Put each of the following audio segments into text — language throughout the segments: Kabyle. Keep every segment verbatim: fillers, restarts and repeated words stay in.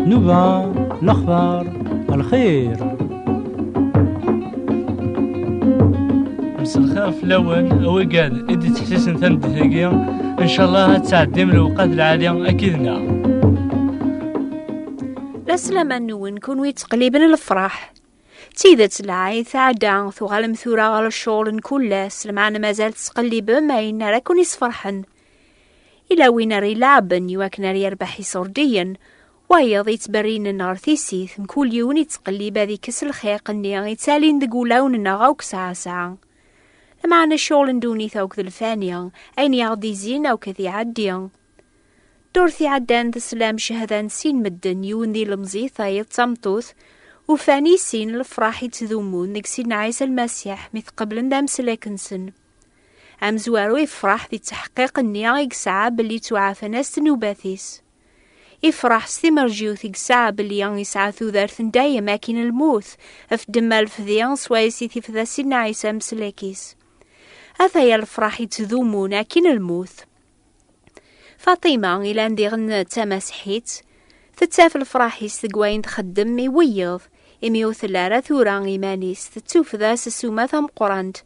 Nuba, lexbar, lxir. Mselxir fell-awen, a wigad i d-ittḥessisen tameddit-agi. Ncallah ad tɛeddim lewqat lɛali akkid-neɣ. Laslama-nwen, kunwi yettqelliben lefraḥ. D tidet, lɛid tɛedda, tuɣalem tura ɣer ccɣel n kul ass, lmeɛna mazal tettqellibem ayen ara ken-isferḥen. Ila win ara ileɛben iwakken ara yerbeḥ iṣurdiyen, wayeḍ yettberrinen ɣer tissit, mkul yiwen yettqellib ad ikkes lxiq-nni yettalin deg wulawen-nneɣ akk sɛa sɛa. Lameɛna ccɣel n ddunit akk d lfani, ayen i aɣ-d-izzin akk ad iɛeddi. Ddurt iɛeddan teslam cehda n sin medden, yiwen d ilemẓi, tayeḍ d tameṭṭut, ufan i sin lefraḥ yettdumun deg Sidna Ɛisa Lmasiḥ mi t-qeblen d ameslak-nsen. Amezwaru ifraḥ di tteḥqiq-nni i yesɛa belli ttwaɛfan-as ddnubat-is. Ifraḥ s timerjiwt i yesɛa belli yesɛa tudert n dayem akin lmut, ɣef ddemma lefdi swayes i tifda Sidna Ɛisa ameslak-is. Ataya lefraḥ yettdumun akin lmut. Faṭima, ilan diɣen d tamasiḥit, tettaf lefraḥ-is deg wayen txeddem i wiyeḍ, imi ur telli ara tura iman-is, tettufda s ssuma tameqqrant.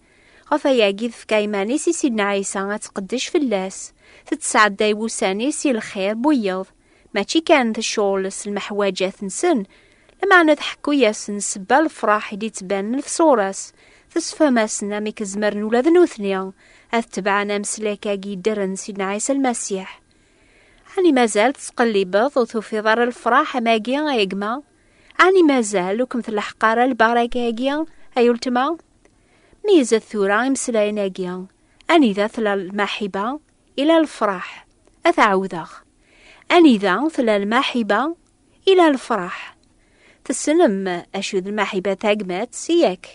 Ɣef wayagi tefka iman-is i Sidna Ɛisa ad tqeddec fell-as, tettesɛedday wussan-is i lxir n wiyeḍ, mačči kan tecɣel s lmeḥwaǧat-nsen, lameɛna tḥekku-yasen ssebba lefraḥ i d-ittbanen ɣef ṣṣura-s, tessefhem-asen amek zemren ula d nutni ad tebɛen ameslak-agi yeddren Sidna Ɛisa Lmasiḥ. Ɛni mazal tettqellibeḍ ur tufiḍ ara lefraḥ am agi, ay gma? Ɛni mazal ur kem-tleḥḥeq ara lbaraka-agi, ay ultma? Meyyzet tura imeslayen-agi. Anida tella lmaḥiba, ila lefraḥ. Ad t-ɛawdeɣ. Anida tella lmaḥiba, ila lefraḥ. Tessnem acu d lmaḥiba tagmat, yak?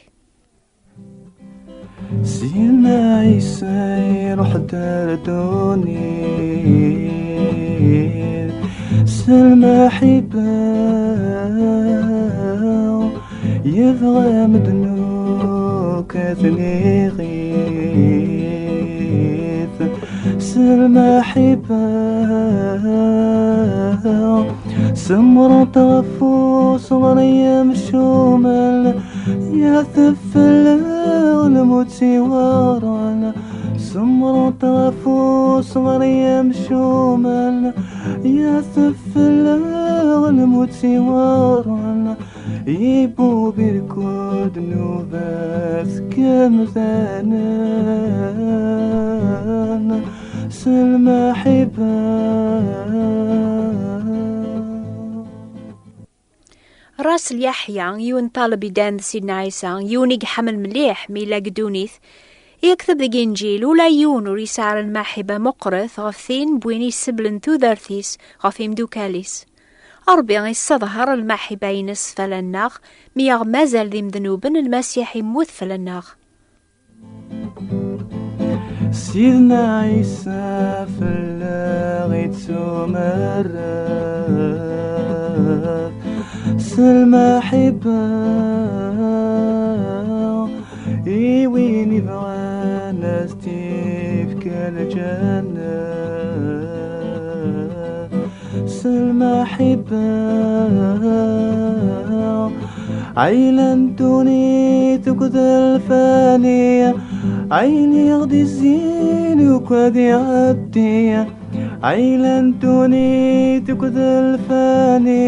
Sidna Ɛisa iruḥ-d ar ddunit s lmaḥiba, yebɣa medden akk ad ten-iɣit s lmaḥiba. Semmṛet ɣef uṣɣer yemcumen, yeɛteb fell-aɣ lmut iweɛṛen. Semmṛet ɣef uṣɣer yemcumen, yeɛteb fell-aɣ lmut iweɛṛen. Ibubb irkul ddnubat kemdanen s lmaḥiba. Ras Lyaḥya, yiwen ṭaleb iddan d Sidna Ɛisa, yiwen i iḥemmel mliḥ mi yella deg ddunit, yekteb deg Inǧil, ula yiwen ur yesɛi ara lmaḥiba meqqret ɣef tin n win iseblen tudert-is ɣef imdukal-is. Ṛebbi isseḍher lmaḥiba-ines fell-aneɣ, mi aɣ-mazal d imednuben, Lmasiḥ immut fell-aneɣ. Sidna Ɛisa fell-aɣ ittumerret s lmaḥiba, i win ibɣan ad s-t-ifk lǧenna. S lmaḥiba, ɛila n ddunit akked lfani, ayen i ɣ-d-izzin akk ad iɛeddi. Ɛila n ddunit akked lfani,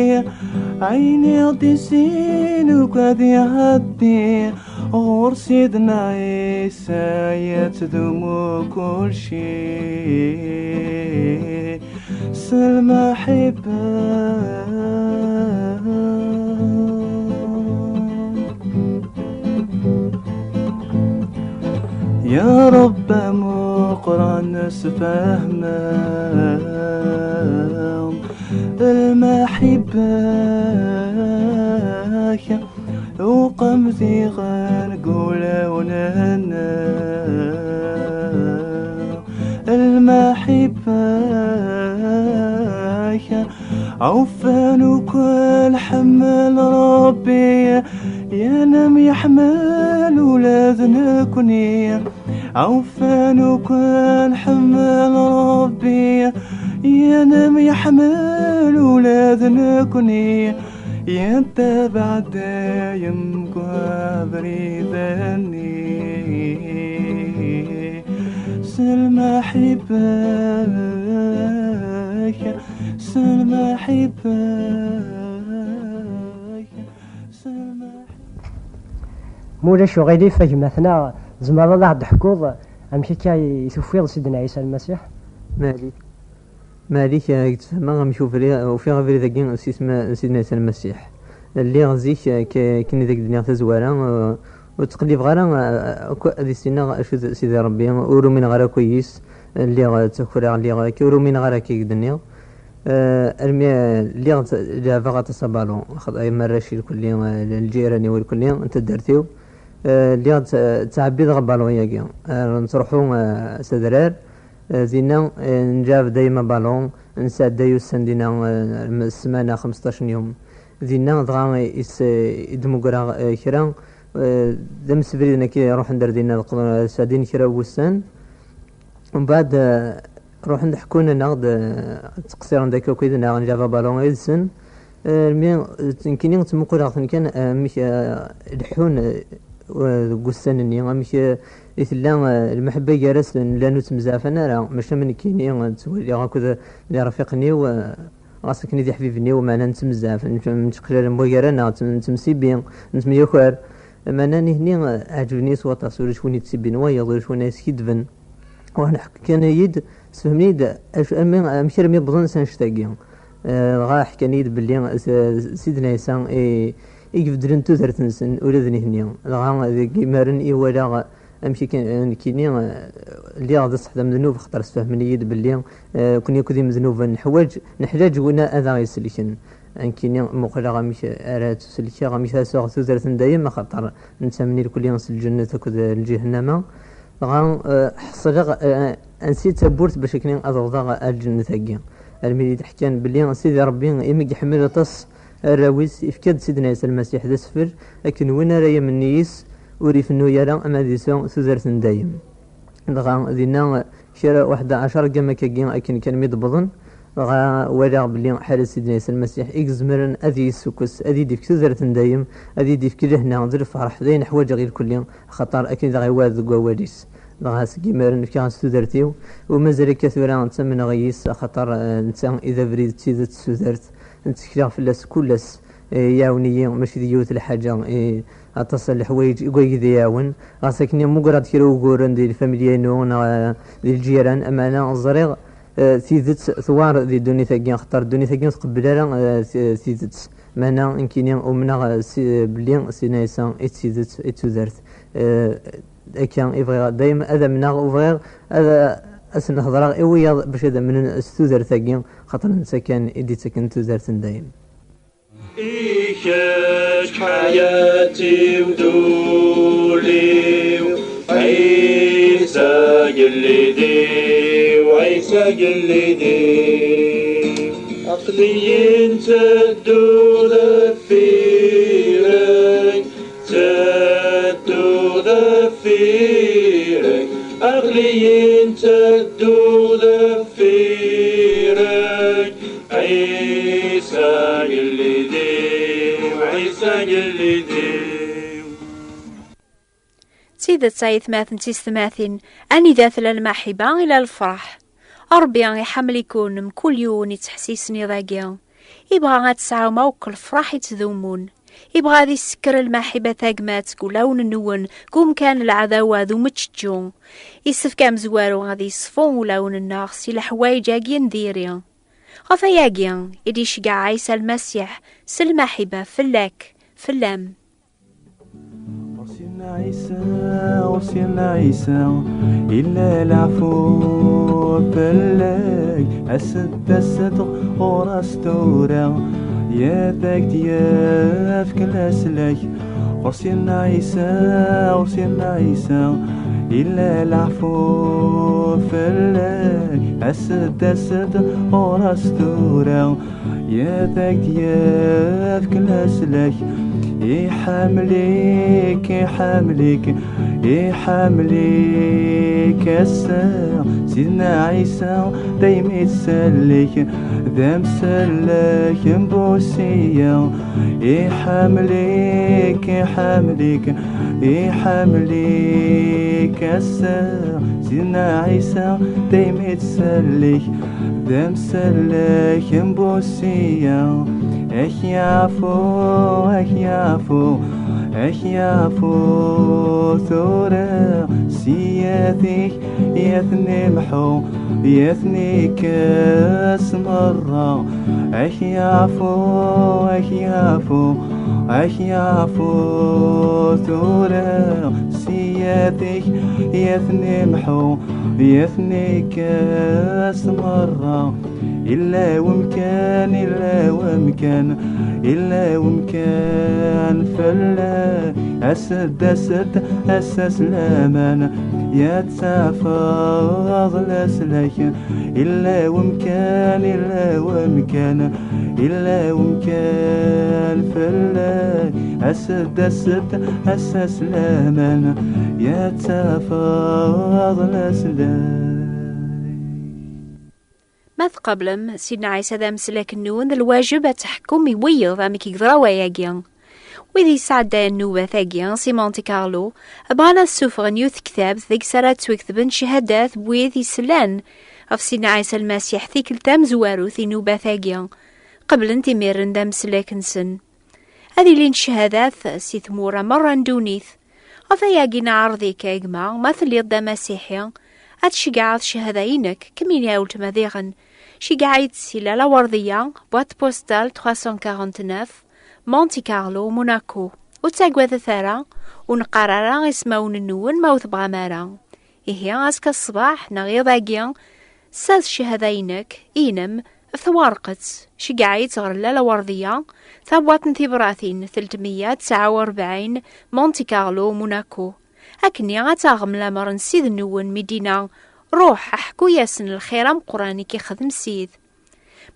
ayen i ɣ-d-izzin akk ad iɛeddi. Ɣur Sidna Ɛisa yettdumu kulci s lmaḥiba. Ya Ṛebbi amuqran, sefhem-aɣ lmaḥiba-k. Uqem diɣen deg wulawen-nneɣ lmaḥiba-k. Awfen akk lḥemmel Ṛebbi, yal am yeḥmel ula d nekkni, awfan akk nḥemmel Rebbi, yenem yeḥmel ula d nekkni, yettabaɛ dayem deg abrid-nni. S lmaḥibba-k, s lmaḥibba-k, s lmaḥibba-k. Ma ulac uɣilif, a gma-tneɣ, tzemreḍ ad aɣ-d-teḥkuḍ amek akka i tufiḍ Sidna Ɛisa Lmasiḥ? Malik. Malik, eh, deg tfehma amek ufri-, ufiɣ abrid-agi s isem n Sidna Ɛisa Lmasiḥ. Lliɣ zik, eh, k-, akken i d ak-d-nniɣ tazwara, eh, ur ttqellibeɣ ara, eh, akk ad issineɣ acu d Sidi Ṛebbi, ur umineɣ ara akk yis, lliɣ, eh, ttakreɣ, lliɣ akka, ur umineɣ ara akka i k-d-nniɣ. Eh, armi, eh, lliɣ tt-, leɛbeɣ aṭas abalun, xaṭ-, am arrac irkelli, eh, lǧiran-iw irkelli, n taddart-iw. Eh, lliɣ tt-, ttɛebbideɣ abalun-agi. Eh, nettruḥu, eh, s adrar, eh, dinna, eh, nleɛɛeb dayem abalun, nesɛedday ussan dinna, eh, ssmana, xemseṭṭac n yum. Dinna, dɣa, is-, i d-mmugreɣ, eh, kra, eh, d amsebrid nekk i iruḥen ar dinna, d qeḍ-, sɛeddin kra n wussan. Mbeɛd, eh, ruḥen-d ḥekkun-aneɣ-d, eh, ttqeṣṣiren-d akka akk yid-neɣ, nleɛɛeb abalun yid-sen. Eh, mi, eh, nekkini ttmuquleɣ-ten kan, eh, amek, eh, leḥḥun, eh, deg wussan-nni, amek, eh, i tella, eh, lmeḥebba gar-asen, llan ur ttemzeɛfan ara, maca am nekkini, eh, ttwaliɣ akked lirfiqen-iw, eh, ɣas akken i d iḥbiben-iw, meɛna nettemzeɛf, nett-, nettqellal am wagar-aneɣ, nett-, nettemsibbi, nettemyaker. Meɛna nitni, eh, ɛeǧben-iyi s waṭas, ulac win yettsibbin wayeḍ, ulac win ay yeskiddben. Ruḥen ḥkan-iyi-d, sfehmen-iyi-d acu, armi, amek armi wwḍen s annect-agi. Eh, dɣa ḥkan-iyi-d belli s-, Sidna Ɛisa i, i ibeddlen tudert-nsen, ula d nitni. Dɣa deg imaren i walaɣ amek akken, eh, nekkini, eh, lliɣ d ṣṣeḥ d amednub, xaṭer sfehmen-iyi-d belli, eh, nekkni akk d imednuben, neḥwaǧ, neḥlaǧ win ad aɣ-iselken. Nekkini muqleɣ amek ara ttuselkeɣ, amek ara sɛuɣ tudert n dayem, axaṭer nettamen irkelli s lǧennet akked lǧihennama. Dɣa, eh, ḥeṣleɣ, eh, ansi d tawwurt bac akken ad awḍeɣ ar lǧennet-agi. Armi i d-ḥkan belli Sidi Ṛebbi, imi i iḥemmel aṭas arraw-is, ifka-d Sidna Ɛisa Lmasiḥ d asfel, akken win ara yamnen yis ur ifennu ara, ama ad yesɛu tudert n dayem. Dɣa dinna, kra waḥed ɛecṛa n wamek-agi akken kan mi d-wwḍen, dɣa walaɣ belli ḥala Sidna Ɛisa Lmasiḥ i izemren ad iyi-yessukkes, ad iyi-d-ifk tudert n dayem, ad iyi-d-ifk lehna d lferḥ, d ayen ḥwaǧeɣ irkelli, axaṭer akken i d aɣ-iwɛed deg wawal-is. Dɣa seg imaren fkiɣ-as tudert-iw, u mazal akka tura ttamneɣ yis, axaṭer, eh, netta i d abrid d tidet d tudert, ttekleɣ fell-as kul ass, eh, iɛawen-iyi, mačči d yiwet lḥaǧa, eh, aṭas n leḥwayeǧ i wayeg d iɛawen. Ɣas akken mmugreɣ-d kra uguren di lfamilya-inu neɣ, eh, di lǧiran, ameɛna ẓriɣ, eh, tidet tewɛer di ddunit-agi, axaṭer ddunit-agi ur tqebbel ara, eh, ti-, tidet. Meɛna nekkini umneɣ, eh, si-, belli Sidna Ɛisa i d tidet, i d tudert. Eh, akka i bɣiɣ dayem ad amneɣ, u bɣiɣ ad, ad sen-hedreɣ i wiyaḍ bac ad amnen s tudert-agi, xaṭer netta kan i d-ittaken tudert n dayem. I kečč ḥayat-iw d ul-iw, Ɛisa agellid-iw, Ɛisa agellid-iw. Aql-iyi nteddu deffir-k, nteddu deffir-k. Aql-iyi nteddu deffir-k, Ɛisa agellid-iw, Ɛisa agellid-iw. D tidet, ay atmaten d tisetmatin, anida tella lmaḥiba, ila lefraḥ. Ṛebbi iḥemmel-iken mkul yiwen ittḥessisen iḍ-agi. Ibɣa ad tesɛum akk lefraḥ ittdumun. Ibɣa ad issekker lmaḥiba tagmat deg ulawen-nwen, deg umkan n leɛdawa d umeččeǧǧu. Issefk amezwaru ad yeṣfu ulawen-nneɣ si leḥwayeǧ-agi n diri. Ɣef wayagi i d-iceggeɛ Ɛisa Lmasiḥ s lmaḥiba fell-ak, fell-am. Ɣur Sidna Ɛisa, ɣur Sidna Ɛisa, illa leɛfu fell-ak. As-d, as-d ɣur-s tura, ad ak-d-yefk leslak. Ɣur Sidna Ɛisa, ɣur Sidna Ɛisa, illa leɛfu fell-ak. As-d, as-d ɣur-s tura, ad ak-d-yefk leslak. Iḥemmel-ik, iḥemmel-ik, iḥemmel-ik ass-a. Sidna Ɛisa daymi tsellek, d amsellek n busiya. Iḥemmel-ik, iḥemmel-ik, iḥemmel-ik ass-a. Sidna Ɛisa daymi tsellek, d amsellek n busiya. Ak yaɛfu, ak yaɛfu, ak yaɛfu tura. Siyat-ik ya ten-imḥu, ya ten-ikkes merra. Ak yaɛfu, ak yaɛfu, ak yaɛfu tura. Siyat-ik ya ten-imḥu, ya ten-ikkes merra. Illa wemkan, illa wemkan, illa wemkan fell-ak. As-d, as-d, ass-a s laman, ya tafeḍ leslak. Illa wemkan, illa wemkan, illa wemkan fell-ak. As-d, as-d, ass-a s laman, ya tafeḍ leslak. Ma tqablem Sidna Ɛisa d ameslak-nwen, d lwajeb ad teḥkum i wiyeḍ amek i yeḍra wayagi. Wid yesɛeddayen nnubat-agi si Monte Carlo bɣan ad ssufɣen yiwet tektabt deg-s ara ttwaketben cchadat n wid yeslan ɣef Sidna Ɛisa Lmasiḥ tikkelt tamezwarut i nnubat-agi, qeblent imiren d ameslak-nsen. Ad ilint cchadat si tmura merra n ddunit. Ɣef wayagi neɛreḍ-ik, a gma, ma telliḍ d amasiḥi, ad tceggɛeḍ cchada-inek, kemmini a weltma diɣen. Ceggɛeḍ-tt si Lalla Werdiya, boîte postale trois cent quarante-neuf, Monte Carlo, Monaco. Ur ttagadet ara, ur neqqar ara ismawen-nwen ma ur tebɣam ara. Ihi, azekka ṣṣbeḥ neɣ iḍ-agi, ssers cchada-inek, inem, ɣef twerqet, ceggɛeḍ-tt ɣer Lalla Werdiya, tabwaṭ n tibratin telt meyya tesɛa u rebɛin, Monte Carlo, Monaco. Akkenni ad taɣem lamer n Ssid-nwen mi d-yenna: "Ruḥ, ḥku-yasen lxir ameqqran i k-ixdem Ssid."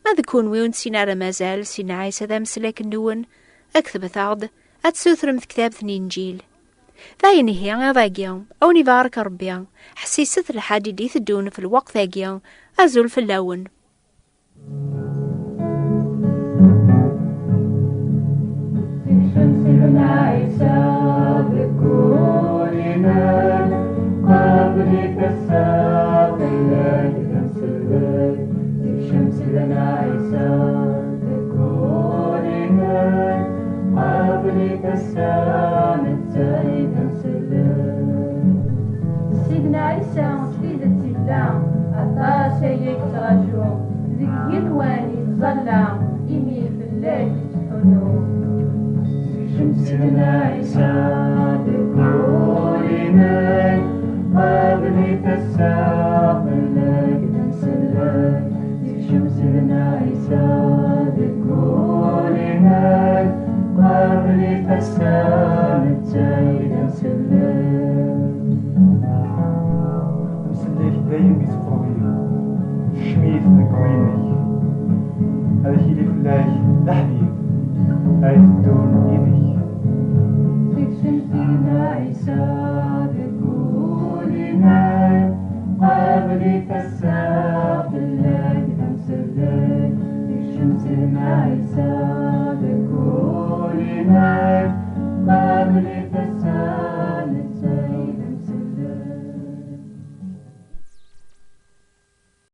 Ma d kunwi ur nessin ara mazal Sidna Ɛisa d ameslak-nwen, ketbet-aɣ-d, ad tessutrem tektabt n Inǧil. Dayen ihi iḍ-agi, a wen-ibarek Rebbi, ḥessiset lḥadid i teddun f lweqt-agi, azul fell-awen. Tekcem Sidna Ɛisa deg uliman, qabel-it ass-a, fell-ak d amsellek. Tekcem Sidna Ɛisa deg uliman, qabel-it ass-a, netta i d amsellek. Sidna Ɛisa d tidet yella, aṭas aya yettraǧu deg yigenwan yettẓalla, imi fell-ak yettḥunnu. Tekcem Sidna Ɛisa deg uliman, qabel-it ass-a, fell-ak d amsellek. Tekcem Sidna Ɛisa deg uliman, qabel-it ass-a, netta i d amsellek. Amsellek dayem yettqerrib, kcem-it deg wul-inek, ad ak-yili fell-ak d aḥbib, ad iteddun yid-k. Tekcem Sidna Ɛisa deg uliman, qabel-it